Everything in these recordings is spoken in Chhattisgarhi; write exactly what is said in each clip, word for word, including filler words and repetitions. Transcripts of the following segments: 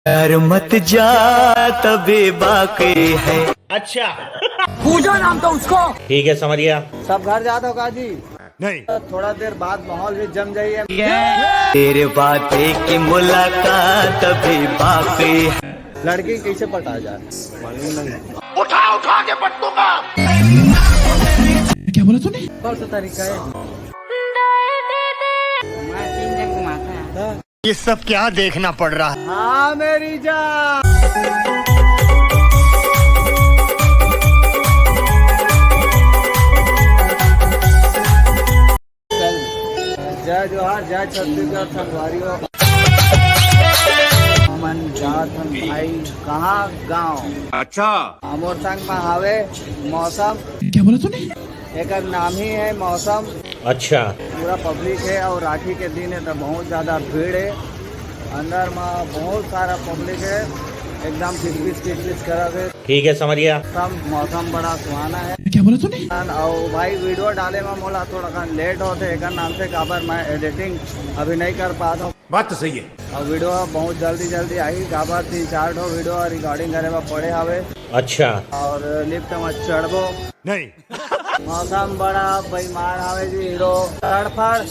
डर मत जा, तबे बाकी है। अच्छा। पूजा नाम था उसको। ठीक है, समझ गया। सब घर जात हो का जी? नहीं। थोड़ा देर बाद माहौल भी जम जाइए। तेरे वादे की मुलाकात अभी बाकी है। लड़की कैसे पटा जाए? उठा उठा के पटकूंगा। क्या बोला तूने? कौन सा तरीका है? ये सब क्या देखना पड़ रहा है? हाँ मेरी जान। जय जोहार, जय छत्तीसगढ़, संगवारी हो। हमन जात हन भाई, कहाँ गाँव? अच्छा। हमर संग में हावे मौसम। क्या बोला तूने? एकर नाम ही है मौसम। अच्छा। पूरा पब्लिक है और राखी के दिन है तो बहुत ज्यादा भीड़ है। अंदर में बहुत सारा पब्लिक है, एकदम किचकिच किचकिच करत है। ठीक है, समझ गया। मौसम, मौसम बड़ा सुहाना है। क्या बोला तूने? और भाई वीडियो डाले में मोला थोड़ा कन लेट होते, एकर नाम से काबर मैं एडिटिंग अभी नहीं कर पाता हूँ। बात तो सही है। और वीडियो बहुत जल्दी जल्दी आई, काबर तीन चार ठो वीडियो रिकॉर्डिंग करे में पड़े हवे। अच्छा। और लिफ्ट में चढ़बो। नहीं। मौसम बड़ा बेईमान आवे जी हीरो। तड़फड़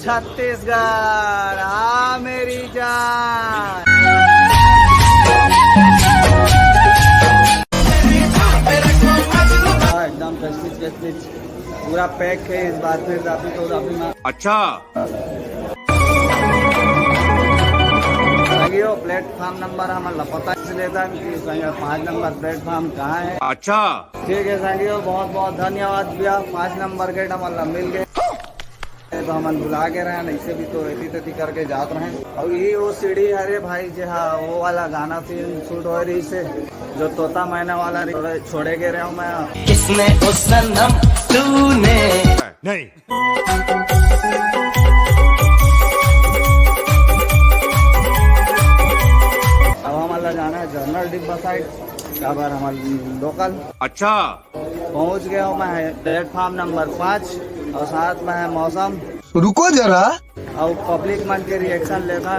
छत्तीसगढ़, हाँ मेरी जान। हाँ, एकदम प्रेस्टीज, प्रेस्टीज। पूरा पैक है इस बार, फिर राती तो राती में। अच्छा। संगियो, प्लेटफॉर्म नंबर हमन ला पता से लेता कि संग पाँच नंबर प्लेटफॉर्म कहाँ है। अच्छा। ठीक है संगियो, बहुत बहुत धन्यवाद भैया, पाँच नंबर गेट हमन ला मिल गए। तो हमन भुला के रहे, ऐसे भी तो एती तेती करके जात रहे। और ये वो सीढ़ी हरे भाई, जे हा वो वाला गाना सीन शूट हो रही से, जो तोता मैना वाला रे-, छोड़े के रहे हूँ मैं। किसने ओ सनम तूने। नहीं। अब हमन ला जाना है जनरल डिब्बा साइड, काबर हमर लोकल। अच्छा। पहुंच गया हूँ मैं प्लेटफॉर्म नंबर पाँच और साथ में है मौसम। रुको जरा। और पब्लिक मन के रिएक्शन लेकर।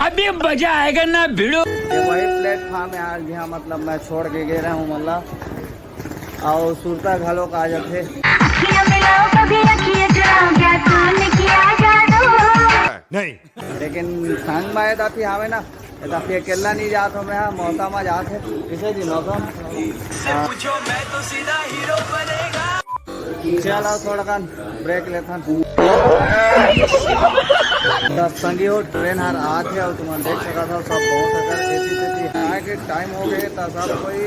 अभी मजा आएगा ना भिड़ू। ये वही प्लेटफॉर्म है आज भी, हाँ, मतलब मैं छोड़ के गे रहा हूँ मल्ला। और सुरता घलो का आ जाथे। अखियाँ मिलाओ कभी अखियाँ चुराओ, क्या तूने किया जादू? नहीं। लेकिन संग में दाती आवे ना, दाती अकेला नहीं जात हो, मैं मौसम में जात है। किसे जी मौसम? हाँ। चलो थोड़ा कन ब्रेक लेथन। त संगी हो, ट्रेन हर आत है और तुमन देख सकत हो, सब बहुत अगर खेती खेती आए के टाइम हो गए, त सब कोई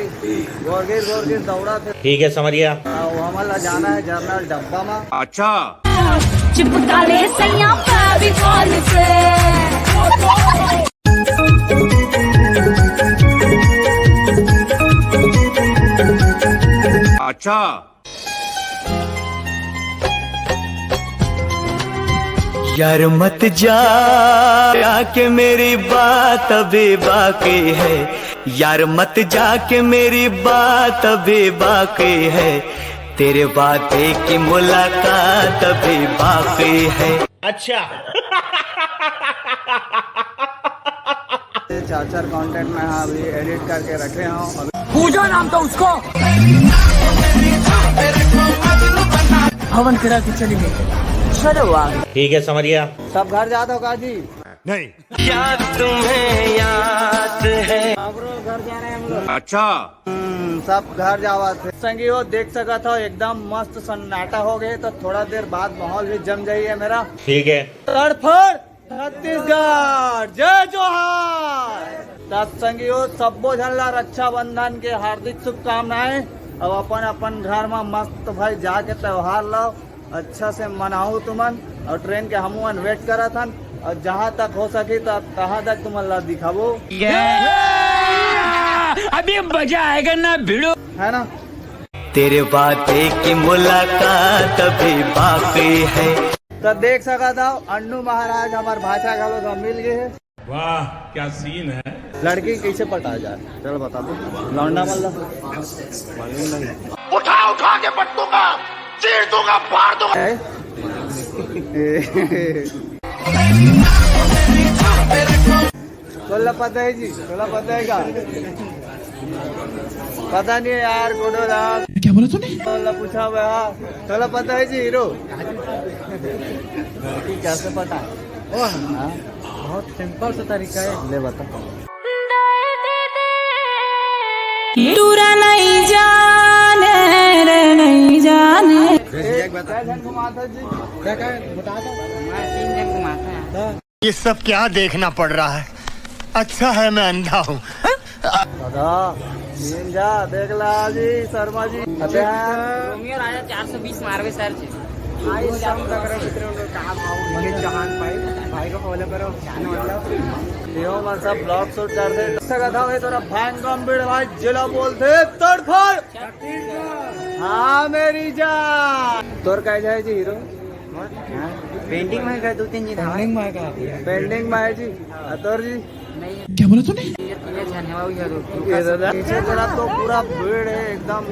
गोरगिर गोरगिर दौड़ा थे। ठीक है, समझ गया। आ, वो हमन ला जाना है जनरल डब्बा में। अच्छा। चिपका ले सैया फेविकॉल से। अच्छा। यार मत जा, आके मेरी बात अभी बाकी है। यार मत जाके मेरी बात अभी बाकी है। तेरे वादे की मुलाकात अभी बाकी है। अच्छा। चार चार कंटेंट में हाँ अभी एडिट करके रखे हूँ। पूजा नाम था उसको। हवन करा के चलेंगे। चलो वाह। ठीक है, समझ गया। सब घर जात हो का जी? नहीं। याद तुम्हें याद है। हमरो घर जा रहे हैं हम लोग। अच्छा। हम्म, सब घर जावत है। संगी हो, देख सकत हो एकदम मस्त सन्नाटा हो गए, तो थोड़ा देर बाद माहौल भी जम जाइए मेरा। ठीक है। तड़फड़ छत्तीसगढ़, जय जोहार। त संगी हो, सब्बो झन ला रक्षाबंधन के हार्दिक शुभकामनाएं। अब अपन अपन घर में मस्त भाई जाके त्योहार लो, अच्छा से मनाओ तुमन। और ट्रेन के हमू मन वेट करत हन, और जहाँ तक हो सकी त तहाँ तक तुमन ला दिखाबो। अभी मजा आएगा ना भिड़ू। है ना? तेरे वादे की मुलाकात अभी बाकी है। तो देख सकत हो, अन्नू महाराज हमार भाषा घलो सब मिल गए हैं। वाह, क्या सीन है। लड़की कैसे पटा जाए, चलो बता दो। लौंडा मल्ला। उठा उठा के पटकूंगा, चीर दूंगा, फाड़ दूंगा। है? ए, ए, ए। तोला पता है जी, तोला पता है का? पता नहीं है यार, कोनो ला। क्या बोला तूने? तोला पूछा हुआ है, तोला पता है जी हीरो? कैसे पता है? ओ हाँ, बहुत सिंपल सा तरीका है। ले बता। टूरा नहीं जाने रे, नहीं जाने। एक बता। क्या झन घुमाता जी? क्या, क्या? बता दो। तीन झन घुमाता है। ये सब क्या देखना पड़ रहा है? अच्छा है मैं अंधा हूँ। दादा, नींद जा, देख ला जी, शर्मा जी। अच्छा। रोमियो राजा चार सौ बीस मारवे सर जी। भाई, सब लग रहा है, मित्र, उनको कहाँ भाव, उनके जहान भाई, भाई को फॉलो करो, जान वाला। यो, मन सब ब्लॉग शूट कर दे। सगा था, ये तोरा भांग गंभीर भाई, जिला बोल दे, तड़फड़। हाँ, मेरी जान। तोर काय जाए जी हीरो? पेंडिंग में का दो तीन जी था। पेंडिंग में का? पेंडिंग में है जी। आ, तोर जी? नहीं। क्या बोला तूने? ये तीन झन है, वो ये दो। ये दादा। पीछे तरफ तो पूरा भीड़ है एकदम,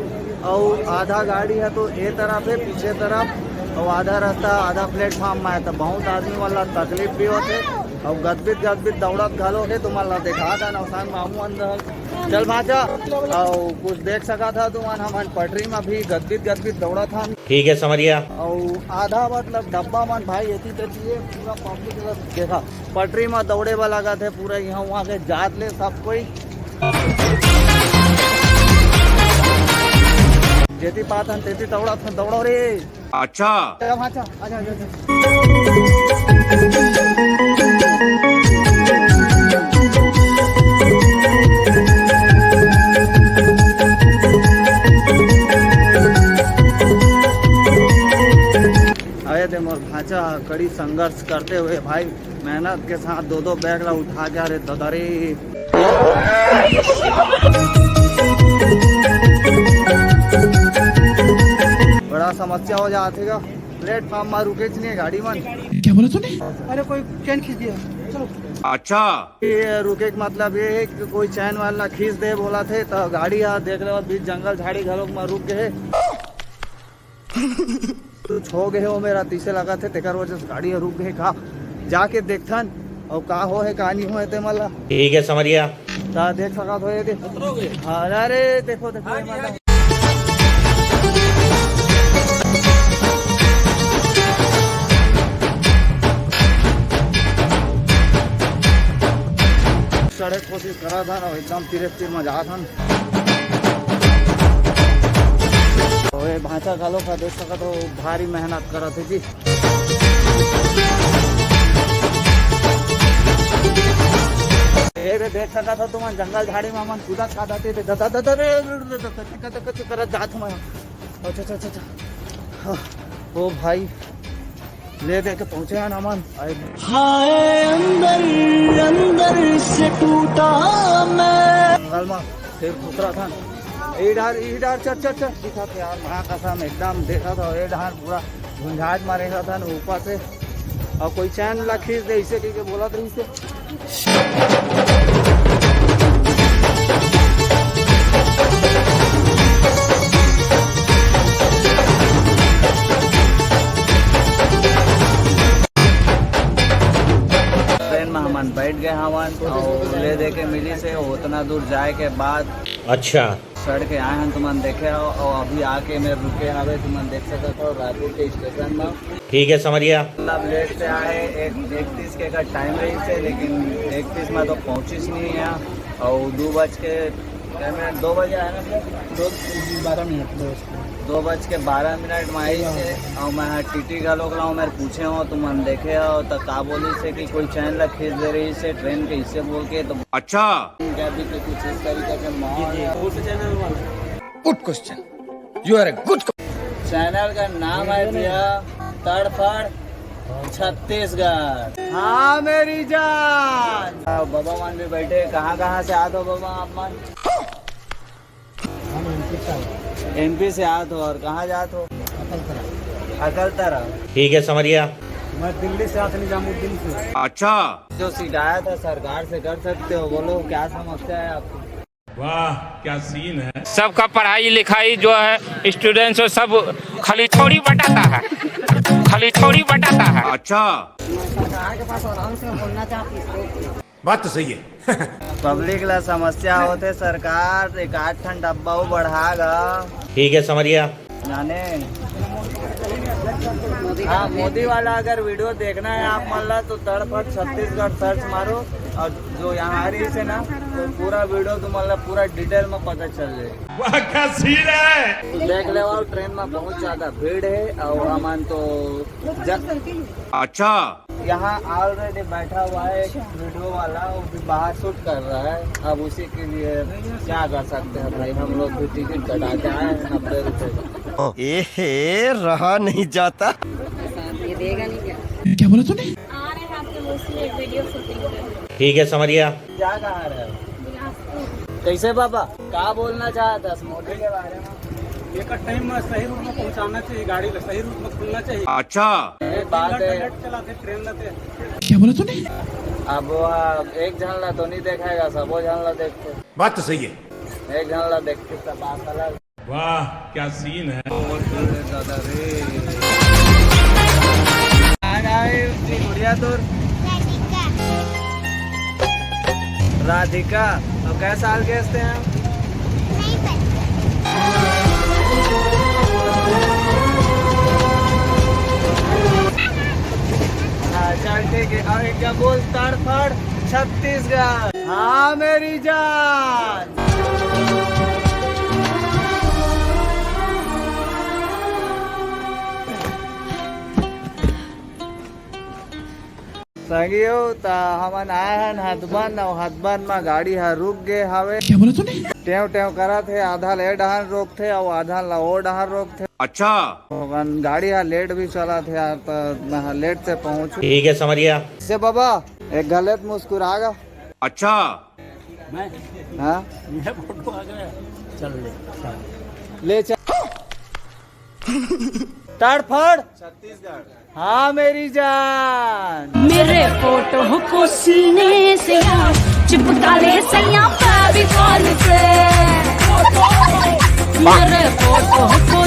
और आधा गाड़ी है तो ए तरफ है, पीछे तरफ, और आधा रास्ता, आधा प्लेटफॉर्म में है, तो बहुत आदमी वाला तकलीफ भी होते, और गदबित गदबित दौड़त घलो है, तुम्हारा देखा था नौसान मामू अंदर। चल भाचा, और कुछ देख सका था तुमन, हमन पटरी में भी गदबित गदबित दौड़ा था। ठीक है, समझ गया। और आधा मतलब डब्बा मन भाई, एती तेती ये पूरा पब्लिक देखा, पटरी में दौड़े वाला का थे, पूरा यहाँ वहाँ के जात ले सब कोई। जेती पात हन तेती दौड़ा था, दौड़ो रे। अच्छा। चल, हाँ, चल, आजा, आजा, आजा। अरे दे मोर भांचा कड़ी संघर्ष करते हुए भाई मेहनत के साथ दो दो बैग ला उठा के, अरे दादा रे। बड़ा समस्या हो जात हे गा, प्लेटफॉर्म में रुकेच नहीं है गाड़ी मन। क्या बोला तूने? अरे कोई चैन खींच दिया, चलो। अच्छा। ये रुके के मतलब ये है कि कोई चैन वाला खींच दे बोला थे तो गाड़ी यहाँ देख रहे हो बीच जंगल झाड़ी घलोक में रुक गए। कुछ हो गए हो मेरा तीसे लगा थे, तेकर वजह से गाड़ी रुक गए का, जाके देखथन और का हो है का नहीं हो है ते मला। ठीक है, समझ गया। ता देख सका तो ये दे। हाँ, अरे देखो, देखो ये मला। सड़क कोशिश करा था ना, एकदम तीरे तीर में जा था। ओए भांचा घलो का देख सकत हो, भारी मेहनत करत हे जी। ए रे, देख सकत हो तुमन जंगल झाड़ी में हमन कूदत कादत हे, दादा, दादा रे, करत जात हूँ मैं। अच्छा, अच्छा, अच्छा, अच्छा। हाँ, ओ भाई, ले दे के पहुंचे हैं ना मन। आए हाय, अंदर अंदर से टूटा मैं। जंगल में फिर खुसरा था। ई डार, ई डार, चल, चल, चल। दिखा था यार, महाकसम एकदम देखा था, ए डार पूरा झुंझाट मारे था ना ऊपर से। और कोई चैन ला खींच दे, इसे कह के बोला था इसे। ट्रेन में हमन बैठ गए हवन और ले दे के मिली से उतना दूर जाए के बाद अच्छा। चढ़ के आए हन, तुमन देखे हो, और अभी आके मेरे रुके हवे, तुमन देख सकत हो रायपुर के स्टेशन में। ठीक है, समझ गया। मतलब लेट से आए, एक, इकतीस के का टाइम रही से, लेकिन इकतीस में तो पहुंचिस नहीं है। और दो बज के, क्या मिनट, दो बजे आए ना सर? दो, बारह मिनट, दो बज के। दो बज के बारह मिनट में आई से, और मैं हाँ टीटी घलोक ला हूँ, मैं पूछे हो, तुमन देखे हो, तो का बोली से कि कोई चैन ला खींच दे रही से ट्रेन के, इससे बोल के तो अच्छा। अभी तो कुछ इस तरीके से माहौल है। कौन सा चैनल वाला? Good question. You are a good. Channel का नाम है भैया तड़फड़ छत्तीसगढ़। हाँ मेरी जान। हाँ, बाबा मान भी बैठे। कहाँ कहाँ से आते हो बाबा आप मान? हम एमपी से आए। एमपी से आते हो और कहाँ जाते हो? अकलतरा। अकलतरा। ठीक है, समझ गया। मैं दिल्ली से आते निजामुद्दीन से। अच्छा। जो शिकायत है सरकार से कर सकते हो, बोलो क्या समस्या है आपको? वाह, क्या सीन है। सबका पढ़ाई लिखाई जो है, स्टूडेंट्स हो, सब खाली छौड़ी बटाता है, खाली छौड़ी बटाता है। अच्छा। सरकार के पास आराम से बोलना चाहती है। बात तो सही है। पब्लिक ला समस्या होथे सरकार, एक आध ठन डब्बा अउ बढ़ा गा। ठीक है, समझ गया। जाने। हाँ, मोदी वाला अगर वीडियो देखना है आप मन ला, तो तड़फट छत्तीसगढ़ सर्च मारो, और जो यहाँ आ रही है ना, तो पूरा वीडियो तुम मन ला पूरा डिटेल में पता चल जाए। वाह, क्या सीन है। देख ले, और ट्रेन में बहुत ज्यादा भीड़ है, और हमन तो ज- अच्छा। यहाँ ऑलरेडी बैठा हुआ है एक वीडियो वाला, वो भी बाहर शूट कर रहा है। अब उसी के लिए क्या कर सकते हैं भाई, हम लोग भी टिकट कटा के आए हैं नब्बे रुपए का। ए हे, रहा नहीं जाता। ये देगा नहीं क्या? क्या बोला तूने? आ रहे हैं आपके mostly वीडियो शूटिंग पे। ठीक है, समझ गया। क्या कहा रहे हो? बिलासपुर। कैसे बाबा, का बोलना चाहत हस मोदी के बारे में? एकर टाइम में सही रूट में पहुंचाना चाहिए, गाड़ी ला सही रूट में खुलना चाहिए। अच्छा। ये बात है। लेट चलाथे ट्रेन ला ते। क्या बोला तूने? अब वो, आ, एक झन ला तो नहीं देखाएगा, सबो झन ला देखते। बात तो सही है। एक झन ला देखते तब बात अलग। वाह, क्या सीन है। दादा रे। आ गए उसकी गुड़िया तो। राधिका। राधिका, तो कै साल के हस ते? नहीं पता। हाँ, चल ठीक है। और एक बार बोल, तड़फड़ छत्तीसगढ़। हाँ मेरी जान। संगी हो, त हमन आए हन हथबंद, अउ हथबंद म गाड़ी ह रुक गे हवे। क्या बोला तूने? टेंव टेंव करत हे, आधा ल ए डहर रोकथे अउ आधा ल ओ डहर रोकथे। अच्छा। हमन गाड़ी ह लेट भी चलत हे यार, त मैं ह लेट से पहुंचू। ठीक है, समझ गया। से बाबा, एक गलत मुस्कुरा गा। अच्छा। मैं? हाँ? मेरा फोटो आ गया। चल ले, चल। ले चल। तड़फड़। छत्तीसगढ़। हाँ मेरी जान। मेरे फोटो को सीने से यार चिपका ले सैया फेविकॉल से। मेरे फोटो को